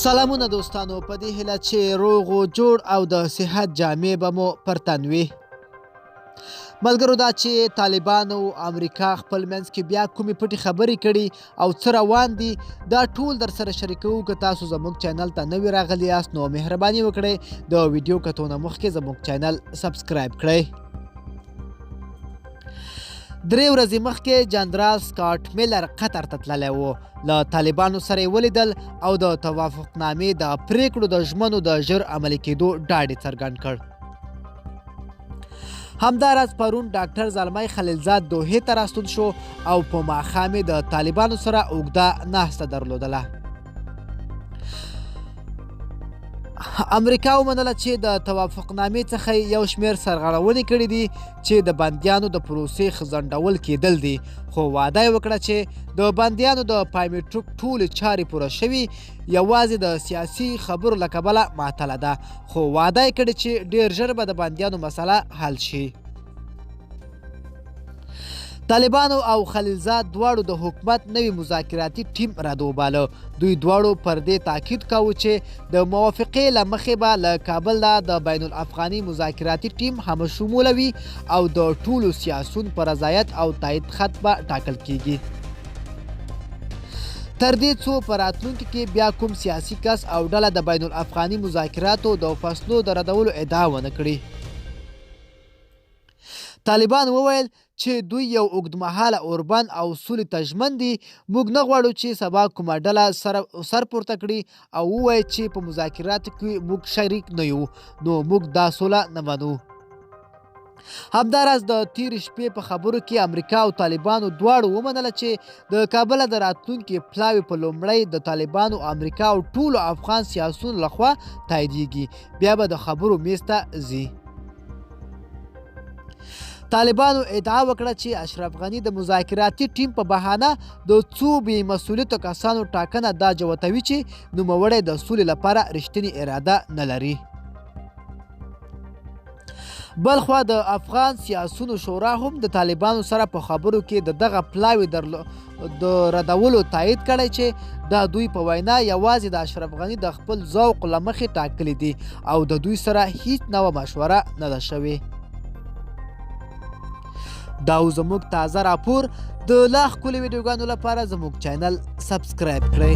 سلامونه دوستانو، په دې هیله چې روغ و جوړ او د صحت جامې به مو پر تن وي. ملګرو، دا چې طالبانو او امریکا خپل منځ کې بیا کومې پټې خبرې کړي او څه روان دي، دا ټول در سره شریکوو. که تاسو زموږ چینل ته نوي راغلي یاست، نو مهرباني وکړئ د ویډیو کتو نه مخکې زموږ چینل سبسکرایب کړئ. 3 ورځې مخکې جنرال سکاټ میلر قطر ته تللی و، له طالبانو سره یې ولیدل او د توافقنامې د پریکړو د ژمنو د ژر عملي کېدو ډاډ یې څرګند کړ. همداراز پرون ډاکټر زلمی خلیلزاد دوحې ته راستون شو او په ماښام یې د طالبانو سره اوږده ناسته درلودله. امریکا ومنله چې د توافقنامې څخه یو شمېر سرغړونې کړې دي چې د بندیانو د پروسې ځنډول کېدل دي، خو وعده یې وکړه چې د بندیانو د پایمیټریک ټولې چارې پوره شوي، یوازې د سیاسي خبرو له کبله معطله ده، خو وعده یې کړې چې ډېر ژر به د بندیانو مسله حل شي. طالبانو او خلیلزاد دواړو د حکومت نوی مذاکراتي ټیم رد وباله. دوی دواړو پر دې تاکید کاوه چې د موافقې له مخې به له کابل نه د بین الافغاني مذاکراتي ټیم همشموله وي او د ټولو سیاسون په رضایت او تایید خط به ټاکل کیږي، تر دې څو په راتلونکي کې بیا کوم سیاسي کس او ډله د بین الافغاني مذاکراتو د فصلو د ردولو ادعا ونه کړي. طالبان وویل چې دوی یو اوږدمهاله اوربند او سولې ته ژمن دي. موږ نه غواړو چې سبا کومه ډله سر پورته کړي او ووایي چې په مذاکراتو کې موږ شریک نه یو، نو موږ دا سوله نه منو. همداراز د تیرې شپې په خبرو کې امریکا او طالبانو دواړو ومنله چې د کابل د راتلونکي پلاوي په لومړی د طالبانو، امریکا او ټولو افغان سیاسونو لخوا تاییدیږي، بیا به د خبرو میز ته ځي. طالبانو ادعا وکړه چې اشرف غني د مذاکراتي ټیم په بهانه د څو بې مسؤلیتو کسانو ټاکنه دا جوتوي چې نوموړی د سولې لپاره رښتینې اراده نه لري. بلخوا د افغان سیاسونو شورا هم د طالبانو سره په خبرو کې د دغه پلاوي د ردولو تایید کړی چې دا دوی په وینا یوازې د اشرف غني د خپل ذوق له مخې ټاکلي دي او د دوی سره هیڅ نوه مشوره نه ده شوې. دا و زموږ تازه راپور. د لا ښکلي ویډیوګانو لپاره زموږ چینل سبسکرایب کړئ.